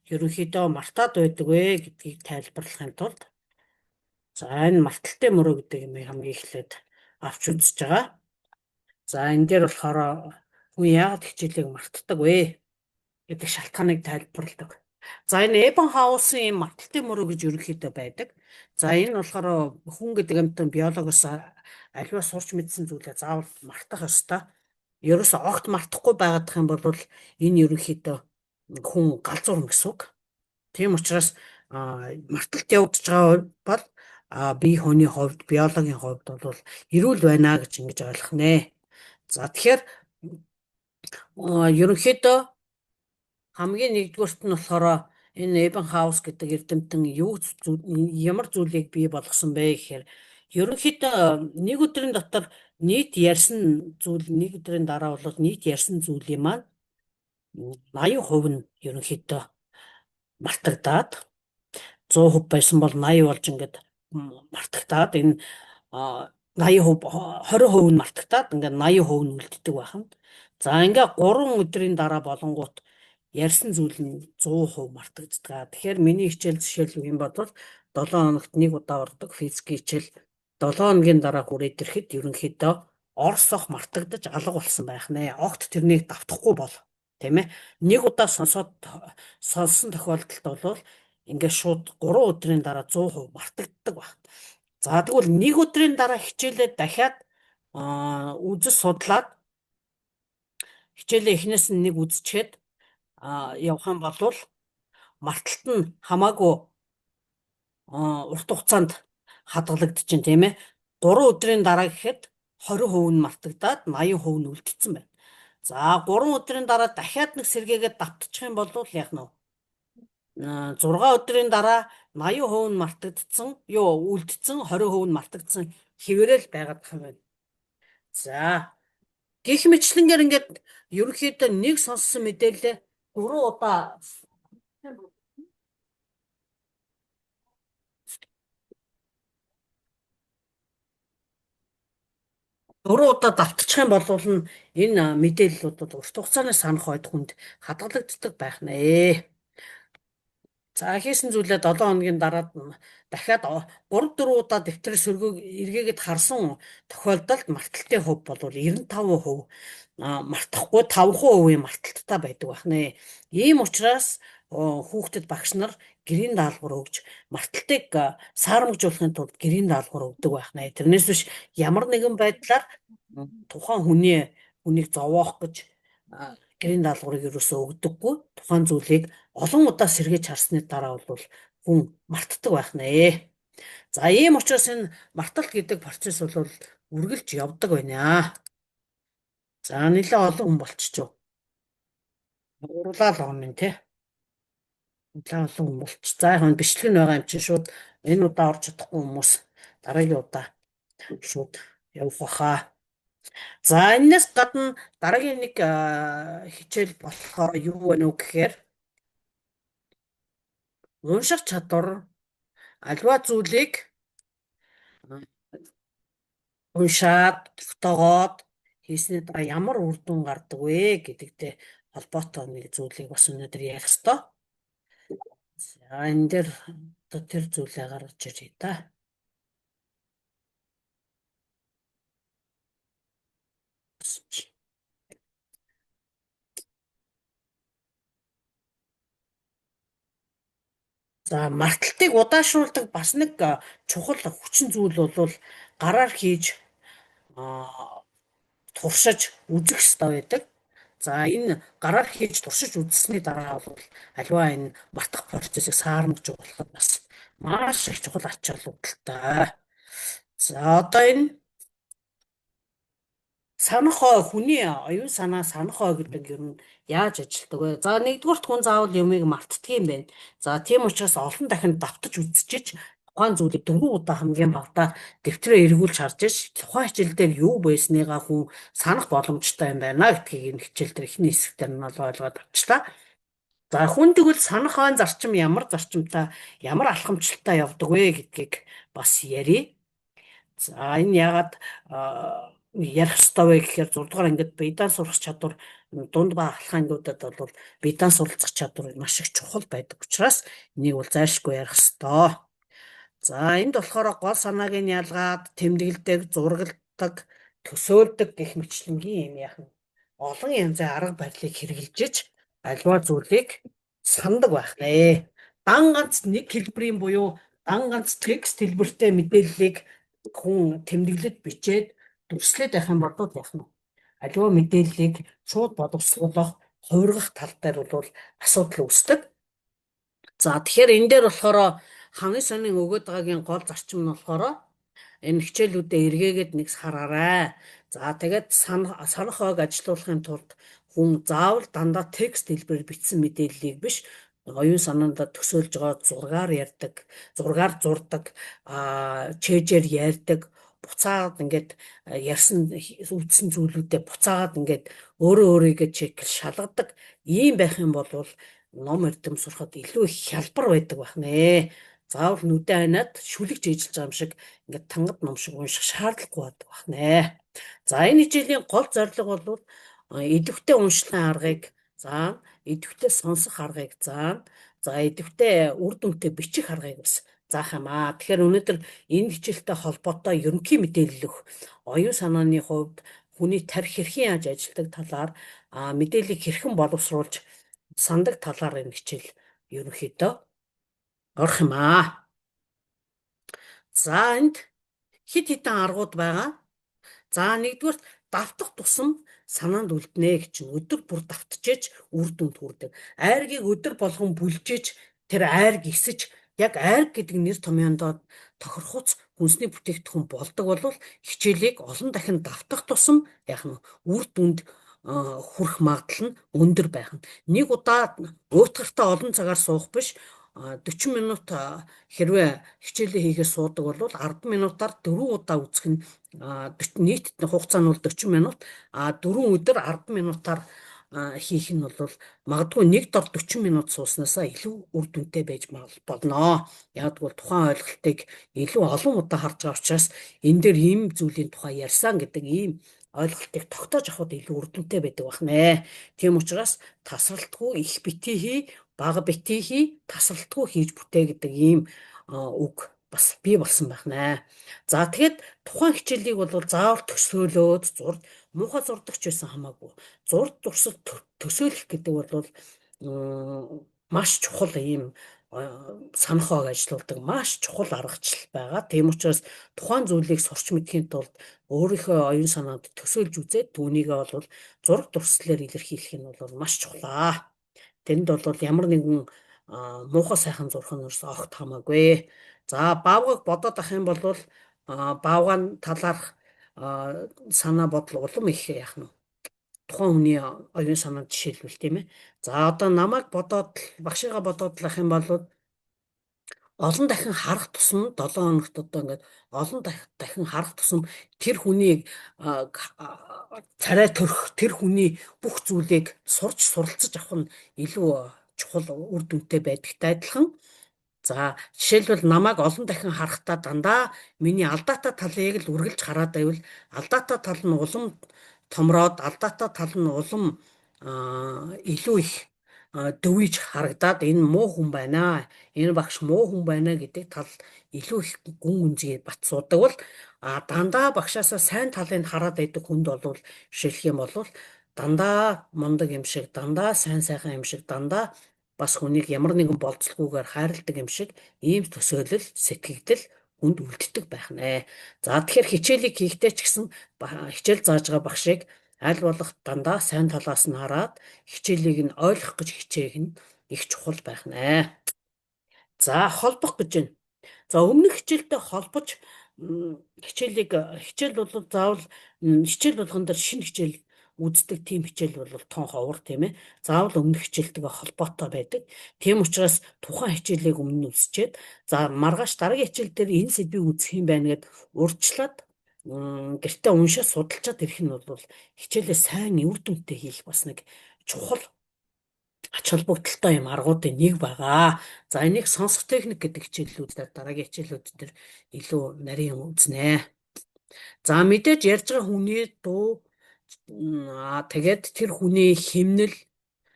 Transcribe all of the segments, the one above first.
Ерөнхийдөө мартаад байдаг вэ гэдгийг тайлбарлахын тулд за энэ марталтай мөрөө гэдэг юм хамгийн эхлээд авч үзэж байгаа. За энэ дээр болохоор хүн яагаад хичээлийг мартдаг вэ гэдэг шалтгааныг тайлбарладаг. За энэ Эббингаусын марталтай мөрөө гэж ерөнхийдөө байдаг. За энэ болохоор хүн гэдэг амьтан биологоос аливаа сурч мэдсэн зүйлээ заавал мартах ёстой. Ерөөсөө огт мартахгүй байгаадах юм бол энэ ерөнхийдөө хүн галзуурна гэсэн үг. Тийм учраас марталт явагдаж байгаа бол бие хүний хувьд, биологийн хувьд бол эрүүл байна гэж ингэж ойлгох нэ. За тэгэхээр ерөнхийдөө хамгийн нэгдүгээрт нь болохоор энэ Эббингауз гэдэг эрдэмтэн юу ямар зүйлийг бий болгосон бэ гэхээр ерөнхийдөө нэг өдрийн дотор нийт ярьсан зүйл, нэг өдрийн дараа бол нийт ярьсан зүйлийн маань 80% нь ерөнхийдөө мартагдаад 100% байсан бол 80 болж ингээд мартагдаад энэ 80%, 20% нь мартагдаад ингээд 80% нь үлддэг байх нь. За ингээд 3 өдрийн дараа болонгууд ярьсан зүйл нь 100% мартагддаг. Тэгэхээр миний хичээл жишээлбэл юм бол 7 хоногт нэг удаа ордог физикийн хичээл 7 хоногийн дараа хүрээд ирэхэд ерөнхийдөө орсох мартагдаж алга болсон байх нэ. Огт тэрнийг давтахгүй бол, тийм ээ. Нэг удаа сонсоод сонссон тохиолдолд бол ингээд шууд 3 өдрийн дараа 100% мартагддаг баг. За тэгвэл нэг өдрийн дараа хичээлээ дахиад үзэж судлаад хичээлээ эхнээс нь нэг үзчихэд явах юм бол марталт нь хамаагүй урт хугацаанд хадгалагдчихэв, тийм ээ. 3 өдрийн дараа гэхэд 20% нь мартагдаад 80% нь үлдсэн байна. За 3 өдрийн дараа дахиад нэг сэргээгээд давтчих юм бол яах нь вэ? 6 өдрийн дараа 80% нь мартагдсан, юу үлдсэн, 20% нь мартагдсан хэвээрэл байгаад юм байна. За гэх мэтлэнгээр ингээд ерөнхийдөө нэг сонссон мэдээлэлээ 3 удаа давтчих юм бол энэ мэдээллүүд бол урт хугацааны санах ойд хүнд хадгалагддаг байх нэ. За хийсэн зүйлээ 7 хоногийн дараа дахиад 3-4 удаа дэвтэр сөргөө эргээгээд харсан тохиолдолд марталтын хувь бол 95% мартахгүй 5% марталттай байдаг байх нэ. Ийм учраас хүүхдэд багш нар гэрийн даалгавар өгж марталтыг саарамжуулахын тулд гэрийн даалгавар өгдөг байх нэ. Тэрнээс биш ямар нэгэн байдлаар тухайн хүнийг зовоох гэж гэрийн даалгаврыг ерөөсөө өгдөггүй. Тухайн зүйлийг олон удаа сэргээж харсны дараа бол хүн мартдаг байх нэ. За ийм учраас энэ марталт гэдэг процесс бол үргэлж явдаг байна. За нэлээд олон хүн болчихжоо. Урлаа л байгаа юм тий. Нэлээд олон хүн болчих. За яг нь бичлэг нь байгаа юм чинь шууд энэ удаа орж чадахгүй хүмүүс дараагийн удаа шууд явах баха. За энэс гадна дараагийн нэг хичээл болохоор юу вэ нү гэхээр унших чадвар, альва зүйлийг уншаад, тогтоогоод хийсний дараа ямар үр дүн гардаг вэ гэдэгтэй холбоотой нэг зүйлийг бас өнөөдөр ярих ёстой. За энэ дээр одоо тэр зүйлээ гаргаж ирье да. За марталтыг удаашруулдаг бас нэг чухал хүчин зүйл бол гараар хийж туршиж үзэх ёстой байдаг. За энэ гараар хийж туршиж үзсэний дараа бол аливаа энэ мартах процессыг саарамжуулахад бас маш их чухал ач холбогдолтой. За одоо энэ санах ой, хүний оюун санаа санах ой гэдэг юм яаж ажилтдаг вэ? За нэгдүгüрт хүн заавал юмыг мартдаг юм байна. За тийм учраас олон дахин давтаж үзчихэж тухайн зүйлийг 4 удаа хамгийн багадаа дэвтрээ эргүүлж харж ш тухайн хичээл дээр юу байсныгаа хүн санах боломжтой юм байна гэдгийг энэ хичээл дээр эхний хэсэгтэр нь бол ойлгоод авчлаа. За хүн тэгвэл санах ойн зарчим ямар зарчимтай, ямар алхамчлалтай явдаг вэ гэдгийг бас ярья. За энэ яагаад ярих ёстой вэ гэхээр 6 дугаар ангид биедан сурах чадвар Дунд ба ахлах ангиудад бол бидан суралцах чадвар маш их чухал байдаг учраас энийг бол зайлшгүй ярих ёстой. За энд болохоор гол санааг нь ялгаад тэмдэглэдэг, зурагладаг, төсөөлдөг гэх мэтчилэнгийн юм яах нь олон янзын арга барилыг хэрэглэж альва зүйлийг санадаг байх нэ. Дан ганц нэг хэлбэрийн буюу дан ганц текст хэлбэртэй мэдээллийг хүн тэмдэглэд бичээд дүрслээд байх юм бол яах нь аливаа мэдээллийг шууд боловсруулах, хувиргах тал дээр бол асуудал үүсдэг. За тэгэхээр энэ дээр болохоор ханын сонин өгөөд байгаагийн гол зарчим нь болохоор энэ хичээлүүдээ эргээгээд нэг хараарай. За тэгээд санах ойг ажилуулахын тулд хүн заавал дандаа текст хэлбэрээр бичсэн мэдээллийг биш, оюун санаандаа төсөөлж байгаа зургаар ярьдаг, зургаар зурдаг, чэжээр ярьдаг, буцаагаад ингээд ярьсан үздсэн зүйлүүдээ буцаагаад ингээд өөрөө өөрийгөө чекл шалгадаг ийм байх юм бол ном эрдэм сурахад илүү их хялбар байдаг байх нэ. Заавал нүдэ аниад шүлэг жийжилж байгаа юм шиг ингээд тангад ном шиг унших шаардлагагүй байдаг байх нэ. За энэ хичээлийн гол зорилго бол идэвхтэй уншлагын аргыг заана, идэвхтэй сонсох аргыг заана, за идэвхтэй үр дүнтэй бичих аргыг бас заах юм аа. Тэгэхээр өнөөдөр энэ хичээлтэй холбоотой ерөнхий мэдээлэл өгөх, оюун санааны хувьд хүний тархи хэрхэн яаж ажилладаг талаар, мэдээллийг хэрхэн боловсруулж сандаг талаар энэ хичээл ерөнхийдөө орох юм аа. За энд хэд хэдэн аргууд байгаа. За нэгдүгээрт давтах тусам санаанд үлднэ гэж чинь өдөр бүр давтчихэж үр дүнд хүрдэг. Айргийг өдөр болгон бүлжиж тэр айрг эсэж яг айрг гэдэг нэр томьёондоо тохирохуйц хүнсний бүтээгдэхүүн болдог бол хичээлийг олон дахин давтах тусам яг нь үр дүнд хүрэх магадлал нь өндөр байх нь. Нэг удаа уйтгартай олон цагаар суух биш, 40 минут хэрвээ хичээлээ хийхээр суудаг бол 10 минутаар 4 удаа үзэх нь нийт хугацаа нь бол 40 минут, а 4 өдөр 10 минутаар хийх нь бол магадгүй нэг дор 40 минут сууснасаа илүү үр дүнтэй байж болно. Яг бол тухайн ойлголтыг илүү олон удаа харж байгаа учраас энэ дээр ийм зүйлийн тухай ярьсан гэдэг ийм ойлголтыг тогтоож авахд илүү үр дүнтэй байдаг байх нэ. Тийм учраас тасралтгүй их битгий хий, бага битгий хий, тасралтгүй хийж бүтээ гэдэг ийм үг бас бий болсон байх нэ. За тэгэхэд тухайн хичээлийг бол заавал төсөөлөөд зурд муухай зурдаг ч байсан хамаагүй. Зурд дурсал төсөөлөх гэдэг бол маш чухал ийм санах ойг ажилуулдаг маш чухал аргачлал байгаа. Тийм учраас тухайн зүйлийг сурч мэдэхийн тулд өөрийнхөө оюун санаанд төсөөлж үзээд түүнийгээ бол зураг дурсалаар илэрхийлэх нь бол маш чухал аа. Тэрэнд бол ямар нэгэн муухай сайхан зурх нь ерөөс огт хамаагүй. За баавгайг бодоод ах юм бол баавгай талаарх санаа бодол улам их яах нь тухайн хүний оюун санаанд жишээлбэл тийм ээ. За одоо намайг бодоод багшигаа бодоод л ах юм бол олон дахин харах тусам 7 хоногт одоо ингээд олон дахин харах тусам тэр хүний царай төрх, тэр хүний бүх зүйлийг сурч суралцаж авах нь илүү чухал үр дүнтэй байдагтай адилхан. За жишээлбэл намайг олон дахин харахтаа дандаа миний алдаатай талыг л үргэлж хараад байвал алдаатай тал нь улам томроод, алдаатай тал нь улам илүү их дөвийж харагдаад энэ муу хүн байна, энэ багш муу хүн байна гэдэг тал илүү их гүн гүнзгий бат суудаг бол дандаа багшаасаа сайн талыг хараад байдаг хүнд бол жишээлх юм бол дандаа мундаг юм шиг, дандаа сайн сайхан юм шиг, дандаа бас хүнийг ямар нэгэн болцолгүйгээр хайрладаг юм шиг ийм төсөөлөл, сэтгэгдэл хүнд үлддэг байх нэ. За тэгэхээр хичээлийг хийхдээ ч гэсэн хичээл зааж байгаа багшийг аль болох дандаа сайн талаас нь хараад хичээлийг нь ойлгох гэж хичээх нь их чухал байх нэ. За холбох гэж байна. За өмнөх хичээлтэй холбож хичээлийг хичээл бол заавал хичээл болгон дээр шинэ хичээл үздэг тийм хичээл бол тон ховор тийм ээ. Заавал өмнөх хичээлтэйгээ холбоотой байдаг. Тийм учраас тухайн хичээлийг өмнө нь үзчихэд за маргааш дараагийн хичээл дээр энэ сэдвийг үзэх юм байна гэд урьдчилаад гэртээ уншаад судалчаад ирэх нь бол хичээлээ сайн үр дүнтэй хийх бас нэг чухал ач холбогдолтой юм аргуудын нэг байгаа. За энийг сонсох техник гэдэг хичээлүүдээр дараагийн хичээлүүд дээр илүү нарийн үзнэ. За мэдээж ярьж байгаа хүний дуу, Тэгээд тэр хүний химнэл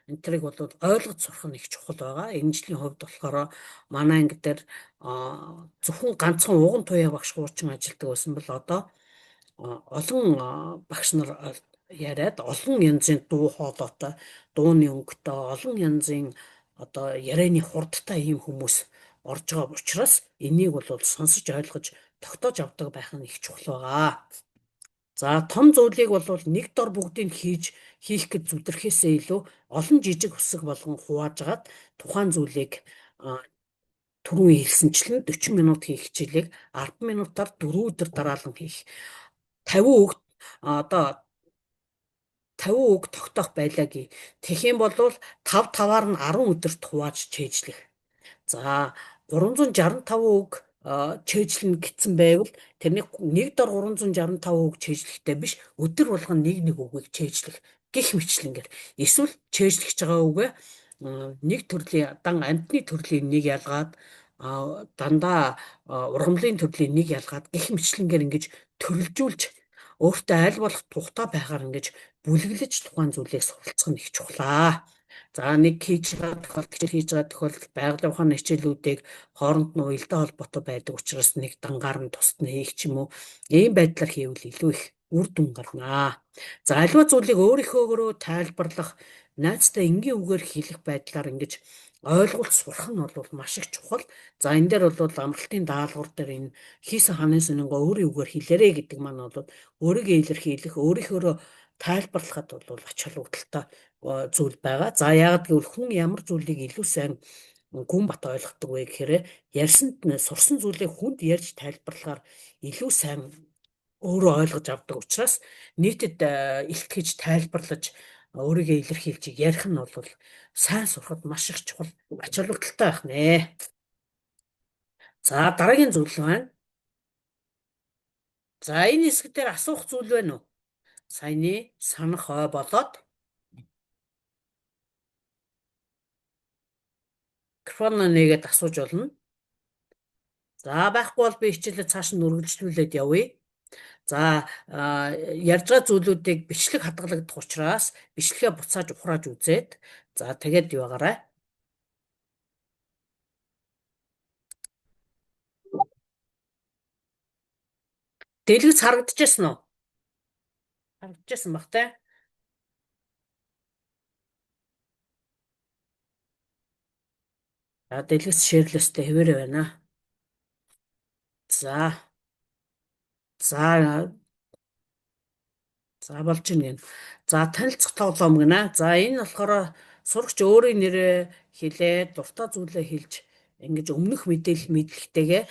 энэ тэрийг бол ойлгож сурах нь их чухал байгаа. Энэ жилийн хувьд болохоор манай анги дээр зөвхөн ганцхан уган туяа багш хуучин ажилладаг байсан бол одоо олон багш нар яриад олон янзын дуу хоолойтой, дууны өнгөтэй, олон янзын одоо ярианы хурдтай ийм хүмүүс орж байгаа учраас энийг бол сонсож ойлгож тогтоож авдаг байх нь их чухал байгаа. За том зүйлийг бол нэг дор бүгдийг хийх гэж зүдрэхээсээ илүү олон жижиг хэсэг болгон хуваажгаад тухайн зүйлийг түрүүн хэлсэнчлэн 40 минут хийх хичээлийг 10 минутаар 4 өдөр дараалан хийх. 50 үг одоо 50 үг тогтоох байлаа гээ. Тэгэх юм бол 5 5-аар нь 10 өдөрт хувааж чэйжлэх. За 365 үг чэйжлэнэ гэсэн байвал тэрнийг нэг дор 365 үг чэйжлэхтэй биш, өдөр болгон нэг нэг үгийг чэйжлэх гэх мэтлэнгээр. Эсвэл чэйжлэх байгаа үгээ нэг төрлийн дан амьтны төрлийн нэг ялгаад, дандаа ургамлын төрлийн нэг ялгаад гэх мэтлэнгээр ингэж төрөлжүүлж өөртөө аль болох тухтай байгаар ингэж бүлэглэж тухайн зүйлийг суралцах нь их чухлаа. За нэг хийж байгаа тохиолдолд, хичээл хийж байгаа тохиолдолд байгалийн ухааны хичээлүүдийг хооронд нь уялдаа холбоотой байдаг учраас нэг дангаар нь тусад нь хийх ч юм уу, ийм байдлаар хийвэл илүү их үр дүн гарнаа. За аливаа зүйлийг өөрийнхөөгөө тайлбарлах, найзтай энгийн үгээр хэлэх байдлаар ингэж ойлгуулж сурах нь бол маш их чухал. За энэ дээр бол амралтын даалгавар дээр энэ хийсэн ханын сонингоо өөрийн үгээр хэлээрэй гэдэг маань бол өөрийгөө илэрхийлэх, өөрийнхөөрөө тайлбарлахад бол ач холбогдолтой зүйл байгаа. За яагаад гэвэл хүн ямар зүйлийг илүү сайн гүн бат ойлгодог вэ гэхээр ярьсанд нь сурсан зүйлийг хүнд ярьж тайлбарлахаар илүү сайн өөрөө ойлгож авдаг учраас нийтэд илтгэж тайлбарлаж өөрийгөө илэрхийлж ярих нь бол сайн сурахад маш их чухал ач холбогдолтой байх нэ. За дараагийн зүйл байна. За энэ хэсэг дээр асуух зүйл байна уу? Саяны санах ой болоод микрофон нээгээд асууж болно. За байхгүй бол би хичээлээ цааш нь үргэлжлүүлээд явъя. За ярьж байгаа зүйлүүдийг бичлэг хадгалагдах учраас бичлэгээ буцааж ухрааж үзээд за тэгээд яваарай. Дэлгэц харагдчихсан уу? Харагдчихсан баг те. За дэлгэц шеэрлэстэй хэвээрээ байна. За. За за болж гин. За танилцах тоглоом гинэ. За энэ болохоор сурагч өөрийн нэрээ хэлээд дуртай зүйлээ хэлж ингэж өмнөх мэдээлэл мэдлэгтэйгээ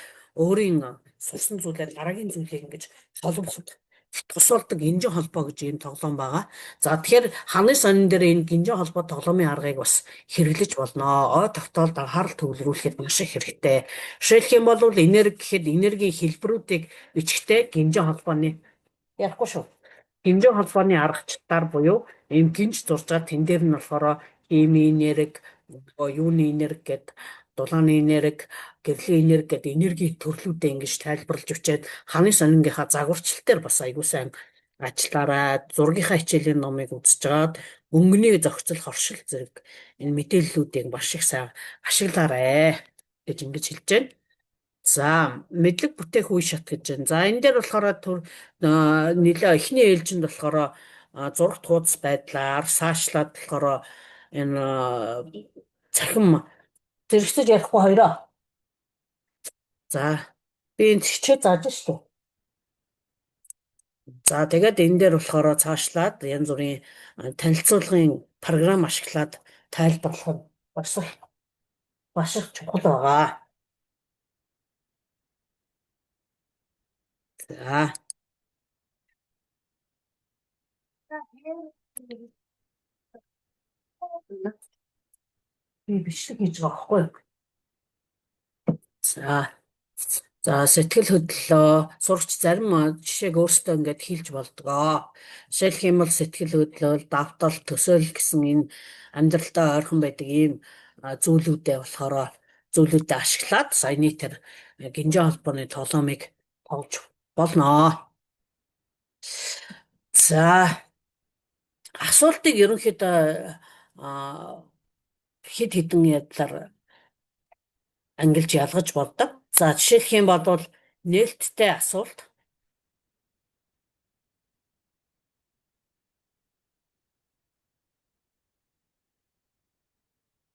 өөрийн сурсан зүйлээ дараагийн зүйлийг ингэж холбоход тусалдаг гинжин холбоо гэж ийм тоглоом байгаа. За тэгэхээр ханы сонин дээр энэ гинжин холбоо тоглоомын аргыг бас хэрэглэж болно. Ой тогтоолд анхаарал төвлөрүүлэхэд маш их хэрэгтэй. Жишээлх юм бол энерги гэхэд энергийн хэлбэрүүдийг бичгтээ гинжин холбооны ярихгүй шүү. Гинжин холбооны аргачлалаар буюу ийм гинж зурж байгаа тэн дээр нь болохоор химийн энерги, юуны энерги гэд дулааны энерги, гэрлийн энерги гэдэг энергийн төрлүүдээ ингэж тайлбарлаж өчөөд ханы сонингийнхаа загварчлал дээр бас аягүй сайн ажиллаарай. Зургийнхаа хичээлийн номыг үзэж жагаад өнгөний зохицол, хоршил зэрэг энэ мэдээллүүдийг маш их сайн ашиглаарай гэж ингэж хэлж байна. За мэдлэг бүтээх үе шат гэж байна. За энэ дээр болохоор төр нэлээ эхний ээлжинд болохоор зурагт хуудас байдлаар саашлаад болохоор энэ цахим зэрэгцэж ярихгүй хоёроо. За би энэ хичээл зааж шүү. За тэгээд энэ дээр болохоор цаашлаад янз бүрийн танилцуулгын програм ашиглаад тайлбарлах нь бас их чухал байгаа. За. Би бичлэг хийж байгаа байхгүй юу? За. За сэтгэл хөдлөлөө сурагч зарим жишээг өөрсдөө ингээд хийлж болдгоо. Жишээлх юм бол сэтгэл хөдлөл, давтал, төсөөлөл гэсэн энэ амьдралдаа ойрхон байдаг ийм зүйлүүдээ болохоор зүйлүүдээ ашиглаад саяны тэр гинжин холбооны тоглоомыг тоглож болно. За. Асуултыг ерөнхийдөө хэд хэдэн ядлаар ангилж ялгаж болдог. За, жишээлх юм бол нээлттэй асуулт.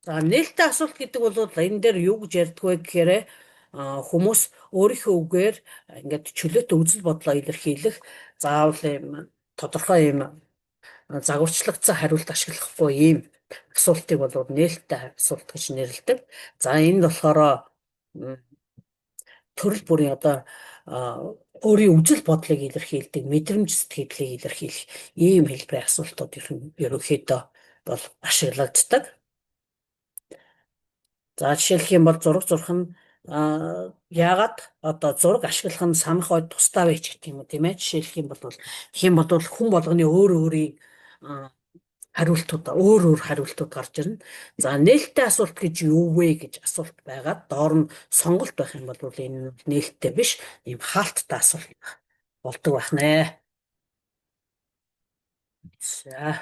За, нээлттэй асуулт гэдэг бол энэ дээр юу гэж ярьдаг вэ гэхээр хүмүүс өөрийнхөө үгээр ингээд чөлөөтэй үзэл бодлоо илэрхийлэх, заавал юм тодорхой юм загварчлагдсан хариулт ашиглахгүй ийм асуултыг бол нээлттэй асуулт гэж нэрлэдэг. За, энэ болохоор төрөл бүрийн одоо өөрийн үзэл бодлыг илэрхийлдэг, мэдрэмж сэтгэлийг илэрхийлэх ийм хэлбэрийн асуултууд ерөнхийдөө бол ашиглагддаг. За, жишээлх юм бол зураг зурх нь яагаад одоо зураг ашиглах нь санах ойд тусдаа вэ ч гэх юм уу, тийм ээ. Жишээлх юм бол гэх юм бол хүн болгоны өөр өөрийн хариултууд, өөр өөр хариултууд гарч ирнэ. За, нээлттэй асуулт гэж юу вэ гэж асуулт байгаад доор нь сонголт байх юм бол энэ нээлттэй биш, ийм хаалттай асуулт болдог байх нэ. За.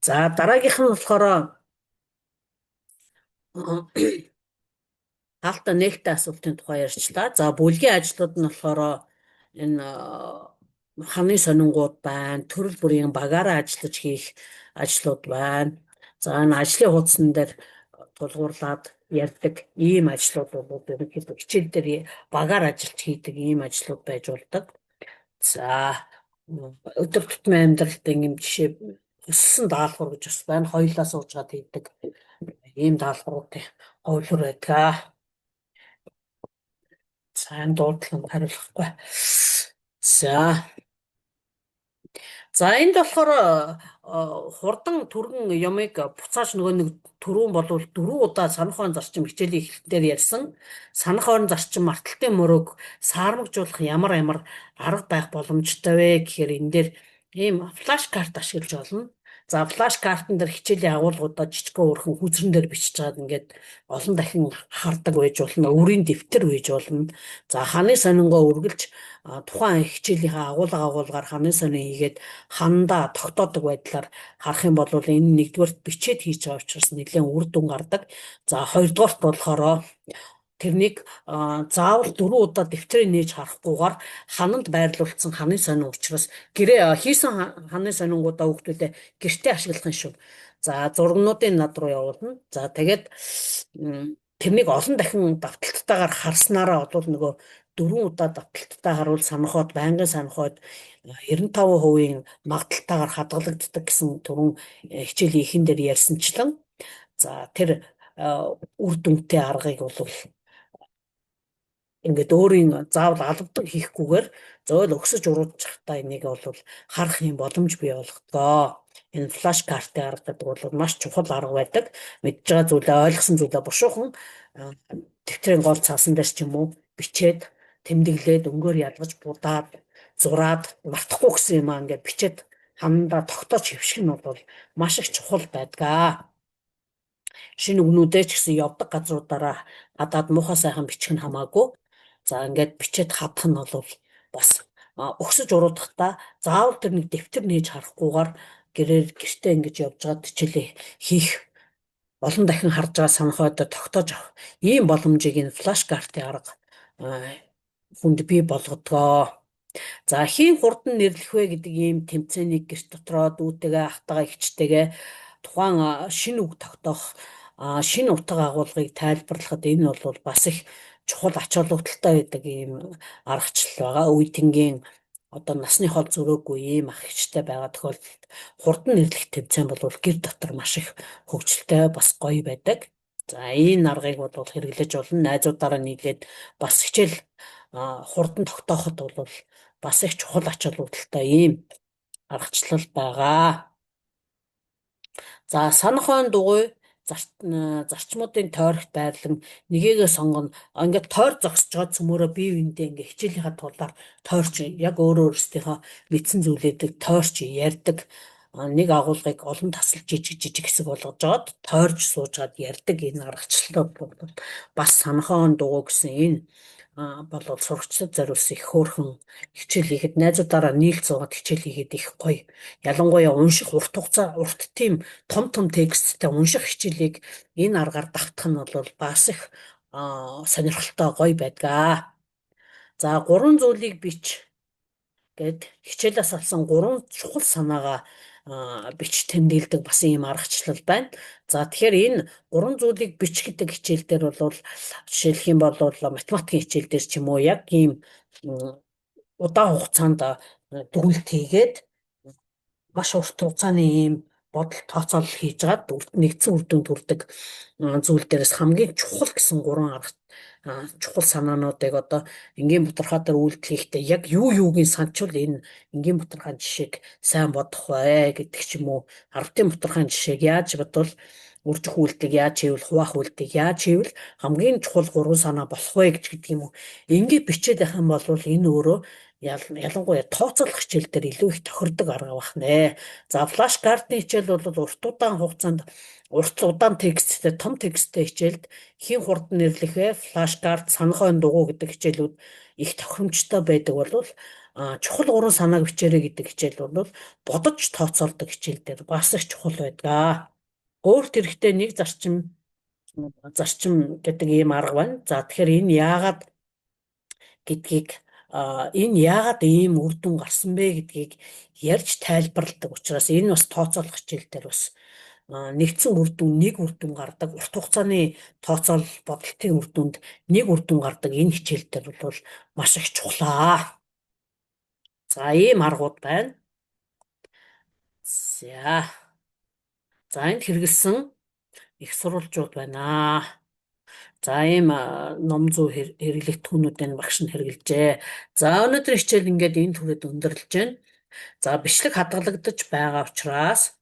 За, дараагийнх нь болохоор хаалттай нээлттэй асуултын тухай ярьчлаа. За, бүлгийн ажлууд нь болохоор энэ ханы сонингууд байна, төрөл бүрийн багаараа ажиллаж хийх ажлууд байна. За, энэ ажлын хуудсан дээр тулгуурлаад ярьдаг ийм ажлууд бол ерөнхийдөө хичээл дээр багаар ажиллаж хийдэг ийм ажлууд байж болдог. За, өдөр тутмын амьдралд ийм жишээ өссөн даалгавар гэж бас байна. Хоёулаа суужгаад хийдэг ийм даалгавруудын хувилбар байдаг. За, энэ дуудлага хариулахгүй. За. За, энд болохоор хурдан түргэн юмыг буцааж нөгөө нэг түрүүн болвол 4 удаа санах ойн зарчим хичээлийн эхлэл дээр ярьсан. Санах ойн зарчим марталтын мөрөг саармагжуулах ямар ямар арга байх боломжтой вэ гэхээр энэ дээр ийм flash карт ашиглаж болно. За, flash картн дээр хичээлийн агуулгуудаа жижигхэн өөрхөн хүзрэн дээр бичиж чаад ингээд олон дахин хардаг байж болно. Өрийн дэвтэр байж болно. За, ханы сонингоо үргэлж тухайн хичээлийнхээ агуулга агуулгаар ханы сонин хийгээд хандаа тогтоодог байдлаар харах юм бол энэ нэгдүгээрт бичээд хийж байгаа учраас нэлээд үр дүн гардаг. За, хоёрдугаарт болохоор тэрнийг заавал 4 удаа дэвтрээ нээж харахгүйгээр хананд байрлуулсан ханы сонин учраас гэрээ хийсэн ханы сонингуудаа хүүхдүүдээ гэртээ ашиглах юм шүү. За, зургнуудыг над руу явуулна. За, тэгээд тэрнийг олон дахин давталттайгаар харснараа бол нөгөө 4 удаа давталттаа харуул санаход байнгын санаход 95% магадлалтайгаар хадгалагддаг гэсэн түрүүн хичээлийн эхэн дээр ярьсанчлан, за, тэр үр дүнтэй аргыг бол ингээд өөрийн заавал албадаг хийхгүйгээр зөөл өгсөж уруудчихтаа энийг бол харах юм боломж бий болгодог. Энэ flash картын арга гэдэг бол маш чухал арга байдаг. Мэдж байгаа зүйлээ, ойлгосон зүйлээ бушуухан дэвтрийн гол цаасан дээр ч юм уу бичээд, тэмдэглээд, өнгөөр ялгаж, будаад, зураад, мартахгүй гэсэн юм аа ингээд бичээд хандаа тогтоож хэвших нь бол маш их чухал байдаг. Шинэ үгнүүдээ ч гэсэн явдаг газруудаараа гадаад муухай сайхан бичих нь хамаагүй. За, ингээд бичээд хадах нь бол бас өгсөж уруудахдаа заавал тэр нэг дэвтэр нээж харахгүйгээр гэрээр гэртээ ингэж явж байгаа хичээлээ хийх, олон дахин харж байгаа санахойдоо тогтоож авах ийм боломжийг энэ flash картын арга хүнд бий болгодгоо. За, хийн хурдан нэрлэх вэ гэдэг ийм тэмцээнийг гэрт дотроо дүүтэйгээ, ахтайгаа, эгчтэйгээ тухайн шинэ үг тогтоох, шинэ утга агуулгыг тайлбарлахад энэ бол бас их чухал ач холбогдолтой байдаг ийм аргачлал байгаа. Үе тэнгийн одоо насны хол зөрөөгүй ийм ах эгчтэй байгаа тохиолдолд хурдан нэрлэх тэмцээн бол гэр дотор маш их хөгжилтэй, бас гоё байдаг. За, энэ аргыг бол хэрэглэж болно. Найзуудаараа нийлээд бас хичээл хурдан тогтооход бол бас их чухал ач холбогдолтой ийм аргачлал байгаа. За, санах ойн дугуй зарчмуудын тойрогт байрлан нэгээгээ сонгоно. Ингээд тойр зогсож байгаа цөмөөрөө бие биендээ ингээд хичээлийнхаа тулаар тойрч, яг өөрөө өөрсдийнхөө мэдсэн зүйлүүдийг тойрч ярьдаг. Нэг агуулгыг олон тасал жижиг жижиг хэсэг болгож жоод тойрж суужгаад ярьдаг энэ аргачлалууд бол бас санах ойн дугуй гэсэн энэ Болвол сурагчдад зориулсан их хөөрхөн хичээл хийхэд найзуудаараа нийлж суугаад хичээл хийхэд их гоё. Ялангуяа унших урт хугацаа урт тийм том том тексттэй унших хичээлийг энэ аргаар давтах нь бол бас их сонирхолтой гоё байдаг. За, гурван зүйлийг бич гээд хичээлээс авсан гурван чухал санаагаа бич тэмдэглэдэг бас ийм аргачлал байна. За, тэгэхээр энэ гурван зүйлийг бич гэдэг хичээл дээр бол жишээлэх юм бол математикийн хичээл дээр ч юм уу яг ийм удаан хугацаанд дүгнэлт хийгээд маш урт хугацааны ийм бодол тооцоолол хийж байгаад нэгдсэн үр дүнд хүрдэг зүйл дээрээс хамгийн чухал гэсэн гурван арга чухал санаануудыг одоо энгийн бутархаа дээр үйлдэл хийхдээ яг юу юуг нь санчвал энэ энгийн бутархаан жишээг сайн бодох вэ гэдэг ч юм уу, арватын бутархаан жишээг яаж бодвол, үржих үйлдэлийг яаж хийвэл, хуваах үйлдэлийг яаж хийвэл хамгийн чухал гурван санаа болох вэ гэж гэдэг юм уу. Ингээд бичээд байх юм бол энэ өөрөө ялангуяа тооцоолох хичээл дээр илүү их тохирдог арга байх нэ. За, flash card ны хичээл бол урт удаан хугацаанд урт удаан тексттэй, том тексттэй хичээлд хэн хурдан нэрлэх вэ? Flash card, санах ойн дугуй гэдэг хичээлүүд их тохиромжтой байдаг бол чухал гурван санааг бичээрэй гэдэг хичээл бол бодож тооцоолдог хичээл дээр бас их чухал байдаг. Өөрт хэрэгтэй нэг зарчим зарчим гэдэг ийм арга байна. За, тэгэхээр энэ яагаад гэдгийг, энэ яагаад ийм үр дүн гарсан бэ гэдгийг ярьж тайлбарладаг учраас энэ бас тооцоолох хичээл дээр бас нэгдсэн үр дүн, нэг үр дүн гардаг, урт хугацааны тооцоол бодолтын үр дүнд нэг үр дүн гардаг энэ хичээл дээр бол маш их чухлаа. За, ийм аргууд байна. За. За, энд хэрэглэсэн их сурвалжууд байна. За, ийм ном зүй хэрэглэгдэхүүнүүдийг багш нь хэрэглэжээ. За, өнөөдрийн хичээл ингээд энэ түрээд өндөрлөж байна. За, бичлэг хадгалагдаж байгаа учраас